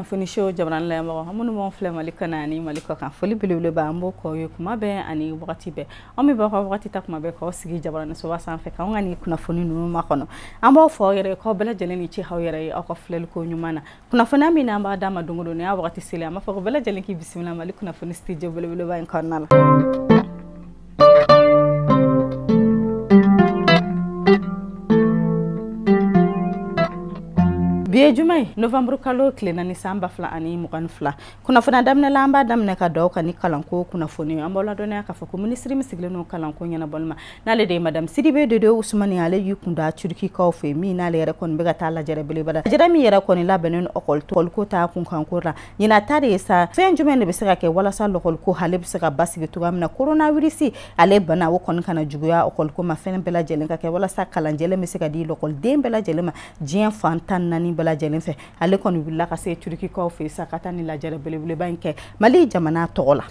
Kunnafoni show jabarani lamɛnbagaw, minnu b'anw filɛ Mali kɔnɔ ani Mali kɔ kan, foli belebeleba an b'o k'aw ye kuma bɛɛ ani wagati bɛɛ. Anw bɛ b'aw ka wagati ta kuma bɛɛ k'aw sigi jabarani soba sanfɛ k'anw ka nin kunnafoni ninnu makɔnɔ. An b'aw fɔ aw yɛrɛ ye k'aw bɛɛ lajɛlen ni ce aw yɛrɛ ye aw ka filɛliko ɲuman na. Kunnafoniya min n'an b'a d'a ma don o don, nin y'a wagati selen, an b'a fɔ ko bɛɛ lajɛlen k'i bisimila Mali kunnafoni studio belebeleba in kɔnɔna la. Bi ye juma ye, novembre kalo tile 4 san 2022. Kunnafoniya daminɛ la, an b'a daminɛ ka dugawu kan ni kalanko kunnafoni. An b'aw ladɔnniya k'a fɔ ko minisiri min sigilen don kalanko ɲɛnabɔli ma, n'ale de ye madame Sidibe Dede Usumani, ale y'i kun da Turukikaw fɛ, min n'ale yɛrɛ kɔni bɛ ka taa lajɛrɛ belebele la. Lajɛrɛ min yɛrɛ kɔni labɛnnen don ɔkɔliko ta kunkanko la. Ɲinan ta de ye sa, fɛn jumɛn de bɛ se ka kɛ walasa lɔkɔliko ale bɛ se ka basigi cogoya min na, coronavirus ale bana o kɔni kana juguya ɔkɔliko ma, fɛn bɛɛ lajɛlen ka kɛ walasa kalanjɛlen bɛ se ka di lɔkɔliden bɛɛ lajɛlen ma diɲɛ fan 14 bɛɛ lajɛlen fɛ. Ale kɔni wulila ka se Turukikaw fɛ sa ka taa ni lajɛrɛ belebeleba in kɛ Mali jamana tɔgɔ la.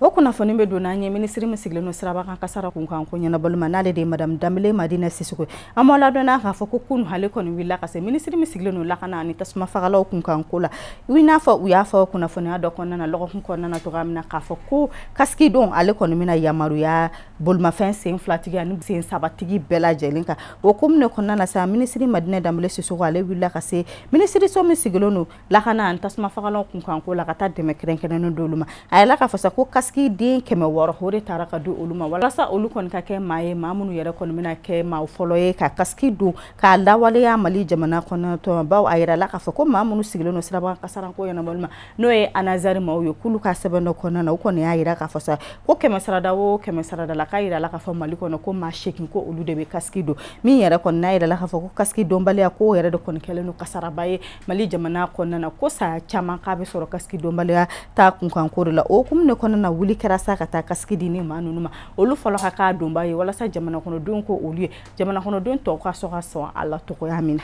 O kunnafoni bɛ don n'an ye minisiri min sigilen don sirabakan kasara kunkanko ɲɛnabɔli ma, n'ale de ye madame Danbele Madina Sisoko. An b'aw ladɔnniya k'a fɔ ko kunun ale kɔni wulila ka se minisiri min sigilen don lakana ani tasuma fagalaw kunkanko la. I n'a fɔ u y'a fɔ kunnafoniya dɔ kɔnɔna na lɔgɔkun kɔnɔna na cogoya min na, k'a fɔ ko kasiki don ale kɔni bɛna yamaruya bolimafɛn sen filatigi ani sen sabatigi bɛɛ lajɛlen kan. O ko min kɔnɔna na sa, minisiri Madina Danbele Sisoko ale wulila ka se minisiriso min sigilen don lakana ani tasuma fagalaw kunkanko la ka taa dɛmɛ kɛrɛnkɛrɛnnen d'olu ma. A yɛlɛla k'a fɔ sa ko kasiki den 600 o de taara ka di olu ma, walasa olu kɔni ka kɛ maa ye, maa minnu yɛrɛ kɔni bɛna kɛ maa fɔlɔ ye ka kasiki don k'a lawaleya Mali jamana kɔnɔ tɔn. Bawo a yirala k'a fɔ ko maa minnu sigilen don sirabakan kasaranko ɲɛnabɔli ma, n'o ye ANASER maaw ye, k'olu ka sɛbɛn dɔ kɔnɔna na, u kɔni y'a yira k'a fɔ sa ko 100 sarada o 100 sarada la, k'a yirala k'a fɔ Mali kɔnɔ ko maa 8 ko olu de bɛ kasiki don. Min yɛrɛ kɔni n'a yirala k'a fɔ ko kasiki donbaliya k'o yɛrɛ de kɔni kɛlen don kasaraba ye Mali jamana kɔnɔna na, ko saya caman k'a bɛ sɔrɔ kasiki donbaliya ta kunkanko de la. O hukumu de kɔnɔna na, wuli kɛra sa ka taa kasiki di ni maa ninnu ma, olu fɔlɔ ka k'a donba ye walasa jamana kɔnɔdenw ko olu ye, jamana kɔnɔdenw tɔw ka sɔn ka sɔn a la cogoya min na.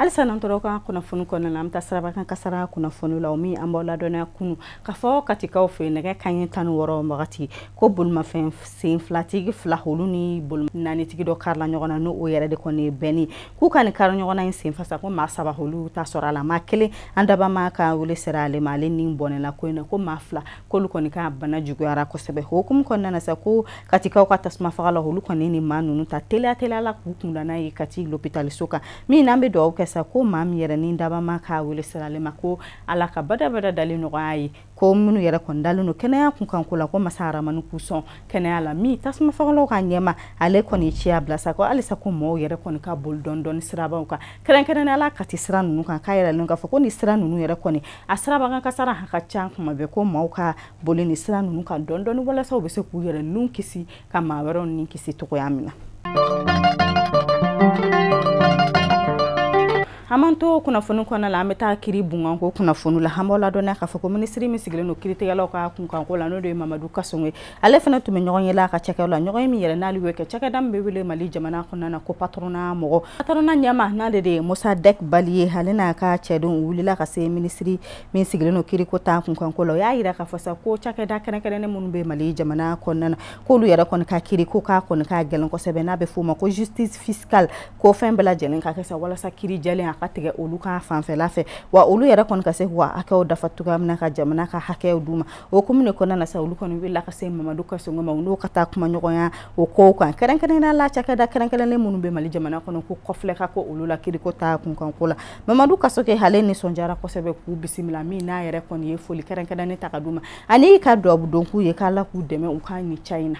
Halisa n'an tora ka kunnafoni kɔnɔna na, an bɛ taa sirabakan kasara kunnafoni la, o min an b'aw ladɔnniya kunun k'a fɔ Katikaw fɛ yen nɛgɛ kanɲɛ 16 wagati ko bolimafɛn sen filatigi 2 olu ni naanitigi dɔ karila ɲɔgɔn na, n'o yɛrɛ de kɔni ye bɛnni k'u ka nin kari ɲɔgɔn na in senfa sa, ko maa 3 olu ta sɔrɔ a la, maa 1 an dabama ka wele sera ale ma, ale ni bɔnɛla ko in na, ko maa 2 k'olu kɔni ka bana juguyara kosɛbɛ. O hukumu kɔnɔna na sa, ko Katikaw ka tasuma fagala olu kɔni ni maa ninnu ta teliya teliya la k'u kunda n'a ye Kati lopitaliso kan, min n'an bɛ dugawu kɛ sa ko maa min yɛrɛ ni dabama k'a wele sera ale ma, ko Ala ka badabada dalen nɔgɔya ye, ko minnu yɛrɛ kɔni dalen don kɛnɛya kunkanko la, ko masa Aramani k'u sɔn kɛnɛya la. Min tasuma fagalaw ka ɲɛma ale kɔni ciya bila sa, ko halisa ko mɔgɔw yɛrɛ kɔni ka boli dɔɔni dɔɔni sirabaw kan, kɛrɛnkɛrɛnnenya la Kati sira ninnu kan, k'a yɛrɛ k'a fɔ ko ni sira ninnu yɛrɛ kɔni a sirabakan kasara ka ca kuma bɛɛ, ko maaw ka boli ni sira ninnu kan dɔɔni dɔɔni walasa u bɛ se k'u yɛrɛ nun kisi ka maa wɛrɛw ni kisi cogoya min na. An b'an to kunnafoni kɔnɔna la, an bɛ taa kiiri bunkanko kunnafoni la. An b'aw ladɔnniya k'a fɔ ko minisiri min sigilen don kiiritigɛlaw ka kunkanko la, n'o de ye Mamadu Kassogué ye, ale fana tun bɛ ɲɔgɔn ye la a ka cakɛyɔrɔ la, ɲɔgɔn ye min yɛrɛ n'ale y'o kɛ cakɛda min bɛ wele Mali jamana kɔnɔna na ko patronat mɔgɔ, patronat ɲɛmaa n'ale de ye Musa Dɛk Bali ye, ale n'a ka cɛdenw wulila ka se minisiri min sigilen don kiiriko ta kunkanko la. O y'a yira k'a fɔ sa ko cakɛda kɛrɛnkɛrɛnnen minnu bɛ Mali jamana kɔnɔna na, k'olu yɛrɛ kɔni ka kiiri ko k'a kɔni ka gɛlɛn kosɛbɛ, n'a bɛ f'o ma ko justice fiscale, ko fɛn bɛɛ lajɛlen ka kɛ sa walasa kiiri jɛlen a ka tigɛ olu ka fanfɛla fɛ, wa olu yɛrɛ kɔni ka se k'u ka hakɛw dafa cogoya min na ka jamana ka hakɛw d'u ma. O hukumu de kɔnɔna na sa, olu kɔni wulila ka se Mamadu Kassogué ma, u n'o ka taa kuma ɲɔgɔnya o kow kan, kɛrɛnkɛrɛnnenya la cakɛda kɛrɛnkɛrɛnnen minnu bɛ Mali jamana kɔnɔ ko kɔfilɛ ka ko olu la kiiriko ta kunkanko la. Mamadu Kassogué ale nisɔndiyara kosɛbɛ k'u bisimila, min n'a yɛrɛ kɔni ye foli kɛrɛnkɛrɛnnen ta ka d'u ma, ani ka duwawu don k'u ye k'Ala k'u dɛmɛ u ka nin ca in na.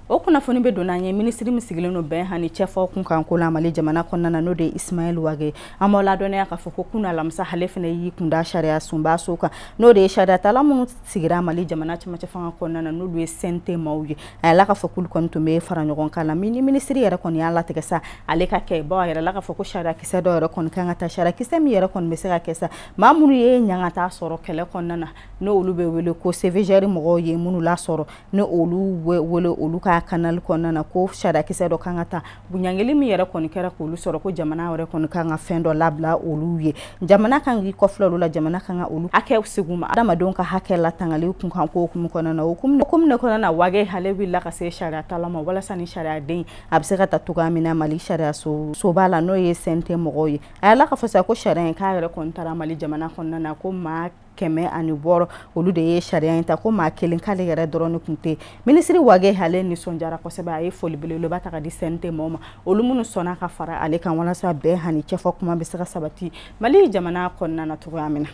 O kunnafoni bɛ don n'an ye minisiri min sigilen don bɛn ani cɛfɔ kunkanko la Mali jamana kɔnɔna na, n'o de ye Ismaël Wagué. An b'aw ladɔnniya k'a fɔ ko kunun alamisa ale fana y'i kunda sariya sunba so kan, n'o de ye sariyatala minnu sigira Mali jamana cɛmancɛ fanga kɔnɔna na, n'olu ye CNT maaw ye. A yɛlɛla k'a fɔ k'olu kɔni tun bɛ fara ɲɔgɔn kan la, min ni minisiri yɛrɛ kɔni y'a latigɛ sa ale ka kɛ, bawo a yɛrɛ la k'a fɔ ko sariyakisɛ dɔ yɛrɛ kɔni kan ka ta, sariyakisɛ min yɛrɛ kɔni bɛ se ka kɛ sa maa minnu ye ɲangata sɔrɔ kɛlɛ kɔnɔna na, n'olu bɛ wele ko CVGR mɔgɔw ye minnu lasɔrɔ, ni olu wele olu ka kana pénale kɔnɔna na, ko sariyakisɛ dɔ kan ka ta ɲangili min yɛrɛ kɔni kɛra k'olu sɔrɔ, ko jamana yɛrɛ kɔni kan ka fɛn dɔ labila olu ye. Jamana kan k'i kɔfilɛ olu la, jamana kan ka olu hakɛw segin u ma, adamadenw ka hakɛ latangali kun kan ko hukumu kɔnɔna na. O hukumu de kɔnɔna na, Wage ale wulila ka se sariya tala ma walasa ni sariyaden a bɛ se ka ta cogoya min na Mali sariya soba la, n'o ye CNT mɔgɔw ye. A y'a la k'a fɔ sa ko sariya in k'a yɛrɛ kɔni taara Mali jamana kɔnɔna na, ko maa 106 olu de ye sariya in ta, ko maa kelen k'ale yɛrɛ dɔrɔn de tun tɛ. Minisiri Wage ale nisɔndiyara kosɛbɛ, a ye foli belebeleba ta ka di CNT mɔgɔw ma, olu minnu sɔnna ka fara ale kan walasa bɛn ani cɛfɔ kuma bɛ se ka sabati Mali jamana kɔnɔna na cogoya min na.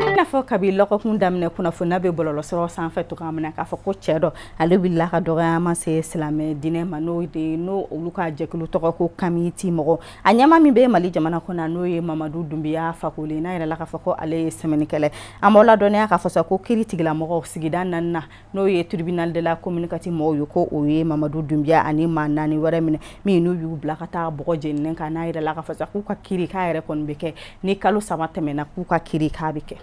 I n'a fɔ kabi lɔgɔkun daminɛ kunnafoniya bɛ bɔlɔlɔsɔrɔ sanfɛ cogoya min na, k'a fɔ ko cɛ dɔ ale wulila ka dɔgɔyama se silamɛ diinɛ ma, n'o de n'o olu ka jɛkulu tɔgɔ ko Kamiti mɔgɔ. A ɲɛma min bɛ Mali jamana kɔnɔ, n'o ye Mamadu Dunbiya Fakoli, n'a yɛrɛ la k'a fɔ ko ale ye sɛmɛnikɛla. An b'aw ladɔnniya k'a fɔ sa ko kiiri tigilamɔgɔw sigida 4 n'o ye tribunal de la communauté mɔgɔw ye, ko o ye Mamadu Dunbiya ani maa 4 wɛrɛ minɛ min n'u y'u bila ka taa bɔgɔ jeninen kan, n'a yɛrɛ la k'a fɔ sa k'u ka kiiri k'a yɛrɛ kɔni bɛ kɛ ni kalo 3 tɛmɛna, k'u ka kiiri k'a bɛ kɛ.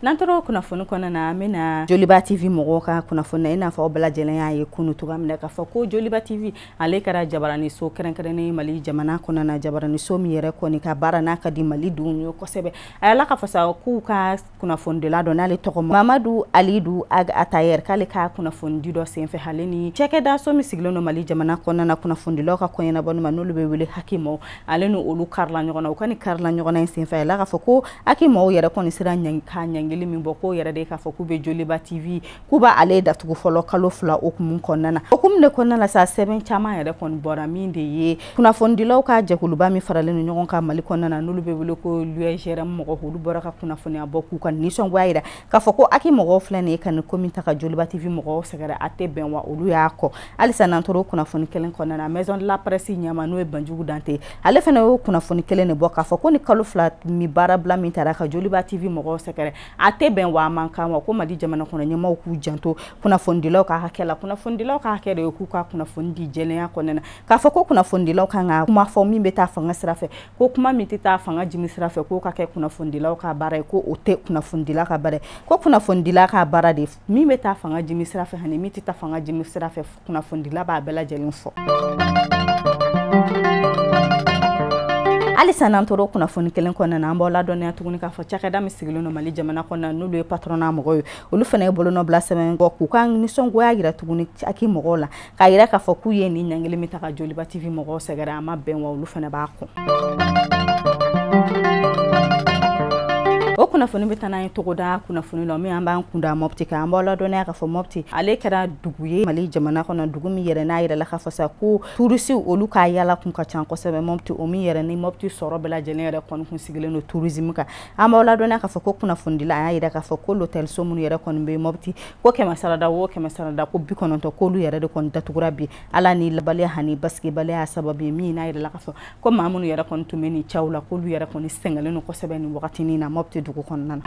N'an tora o kunnafoni kɔnɔna na, an bɛna Joliba TV mɔgɔw ka kunnafoni na. I n'a fɔ aw bɛɛ lajɛlen y'a ye kunun cogoya min na k'a fɔ ko Joliba TV ale kɛra jabaraniso kɛrɛnkɛrɛnnen Mali jamana kɔnɔna na, jabaraniso min yɛrɛ kɔni ka baara n'a ka di Mali denw ye kosɛbɛ. A y'a la k'a fɔ sa k'u ka kunnafonidila dɔ n'ale tɔgɔ Mamadu Alidu Ag Atayer, k'ale ka kunnafonidi dɔ senfɛ, ale ni cakɛdaso min sigilen don Mali jamana kɔnɔna na kunnafonidilaw ka kɔɲɛnabɔli ma, n'olu bɛ wele Hakimaw, ale ni olu karila ɲɔgɔn na. U ka nin karila ɲɔgɔn na in senfɛ, a y'a la k'a fɔ ko Hakimaw yɛrɛ kɔni sera ka ɲangili min bɔ, k'o yɛrɛ de k'a fɔ k'u bɛ Joliba TV k'u b'ale datugu fɔlɔ kalo 2 hukumu kɔnɔna na. Hukumu de kɔnɔna la sa, sɛbɛn caman yɛrɛ kɔni bɔra min de ye kunnafonidilaw ka jɛkuluba min faralen don ɲɔgɔn kan Mali kɔnɔna na, n'olu bɛ wele ko l'USGRM mɔgɔw, olu bɔra ka kunnafoniya bɔ k'u ka nisɔngoya yira k'a fɔ ko Haki mɔgɔw filɛ nin ye ka nin ko min ta ka Joliba TV mɔgɔw sɛgɛrɛ, a tɛ bɛn wa olu y'a kɔ. Halisa n'an tora o kunnafoni kelen kɔnɔna na, Maison de la Presse ɲɛma n'o ye Banjugu Dante, ale fana y'o kunnafoni kelen de bɔ k'a fɔ ko ni kalo 2 min baarabila min taara ka Joliba TV mɔgɔw sɛgɛrɛ, a tɛ bɛn wa a man kan wa, ko Mali jamana kɔnɔ ɲɛmaaw k'u janto kunnafonidilaw ka hakɛ la. Kunnafonidilaw ka hakɛ de ye k'u ka kunnafoni di jɛlenya kɔnɔna na, k'a fɔ ko kunnafonidilaw kan ka kuma fɔ min bɛ taa fanga sira fɛ, ko kuma min tɛ taa fanga jimi sira fɛ, k'o ka kɛ kunnafonidilaw ka baara ye, ko o tɛ kunnafonidila ka baara ye, ko kunnafonidila ka baara de min bɛ taa fanga jimi sira fɛ ani min tɛ taa fanga jimi sira fɛ, kunnafonidila b'a bɛɛ lajɛlen fɔ. Halisa n'an tora kunnafoni kelen kɔnɔna na, an b'aw ladɔnniya tuguni k'a fɔ cakɛda min sigilen don Mali jamana kɔnɔna na, n'olu ye patronat mɔgɔw ye, olu fana ye bolonɔbila sɛbɛn bɔ k'u ka nisɔngoya yira tuguni Haki mɔgɔw la, k'a yira k'a fɔ k'u ye nin ɲangili min ta ka Joliba TV mɔgɔw sɛgɛrɛ, a ma bɛn wa olu fana b'a kɔn. O kunnafoni bɛ taa n'an ye togoda kunnafoni la, min an b'an kunda Mopti kan. An b'aw ladɔnniya k'a fɔ Mopti ale kɛra dugu ye Mali jamana kɔnɔ, dugu min yɛrɛ n'a yɛrɛ la k'a fɔ sa ko turisi olu ka yala kun ka ca kosɛbɛ Mopti, o min yɛrɛ ni Mopti sɔrɔ bɛɛ lajɛlen yɛrɛ kɔni kun sigilen don tourisme kan. An b'aw ladɔnniya k'a fɔ ko kunnafonidila a y'a yira k'a fɔ ko l'hôtel so minnu yɛrɛ kɔni bɛ Mopti, ko 100 sarada o 100 sarada ko 90 k'olu yɛrɛ de kɔni datugura bi, ala ni labaliya ani basigibaliya sababu ye min n'a yɛrɛ la k'a fɔ ko maa minnu yɛrɛ kɔni tun bɛ nin cɛw la, k'olu yɛrɛ kɔni sɛgɛnlen don kosɛbɛ nin wagatinin na Mopti dugu kɔnɔna na.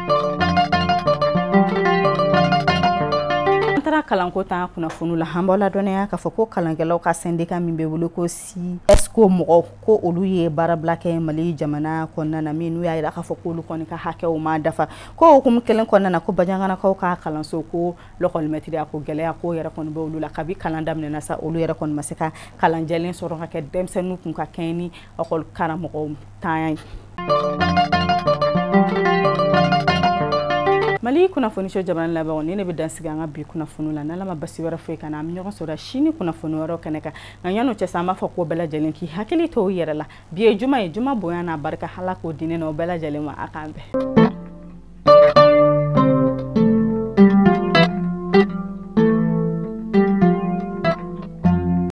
An taara kalanko ta kunnafoni la, an b'aw ladɔnniya k'a fɔ ko kalankɛlaw ka syndicat min bɛ wele ko CSCO mɔgɔw, ko olu ye baarabila kɛ Mali jamana kɔnɔna na, min n'u y'a yira k'a fɔ k'olu kɔni ka hakɛw ma dafa. Ko hukumu kelen kɔnɔna na, ko Bajanganakaw ka kalanso ko lɔkɔlimɛtiriya ko gɛlɛya ko yɛrɛ kɔni bɛ olu la, kabi kalan daminɛna sa olu yɛrɛ kɔni ma se ka kalan jɛlen sɔrɔ ka kɛ denmisɛnninw kun ka kɛɲɛ ni ɔkɔli karamɔgɔw tanya ye. Mali kunnafoniso jamana labanw, ni ne bɛ dan sigi an ka bi kunnafoni la, n'Ala ma basi wɛrɛ foyi kana, an bɛ ɲɔgɔn sɔrɔ sini kunnafoni wɛrɛw kɛnɛ kan. Nka yan'o cɛ sa, an b'a fɔ ko bɛɛ lajɛlen k'i hakili to i yɛrɛ la. Bi ye juma ye, juma bonya n'a barika, Ala k'o di ne n'aw bɛɛ lajɛlen ma, a k'an bɛn.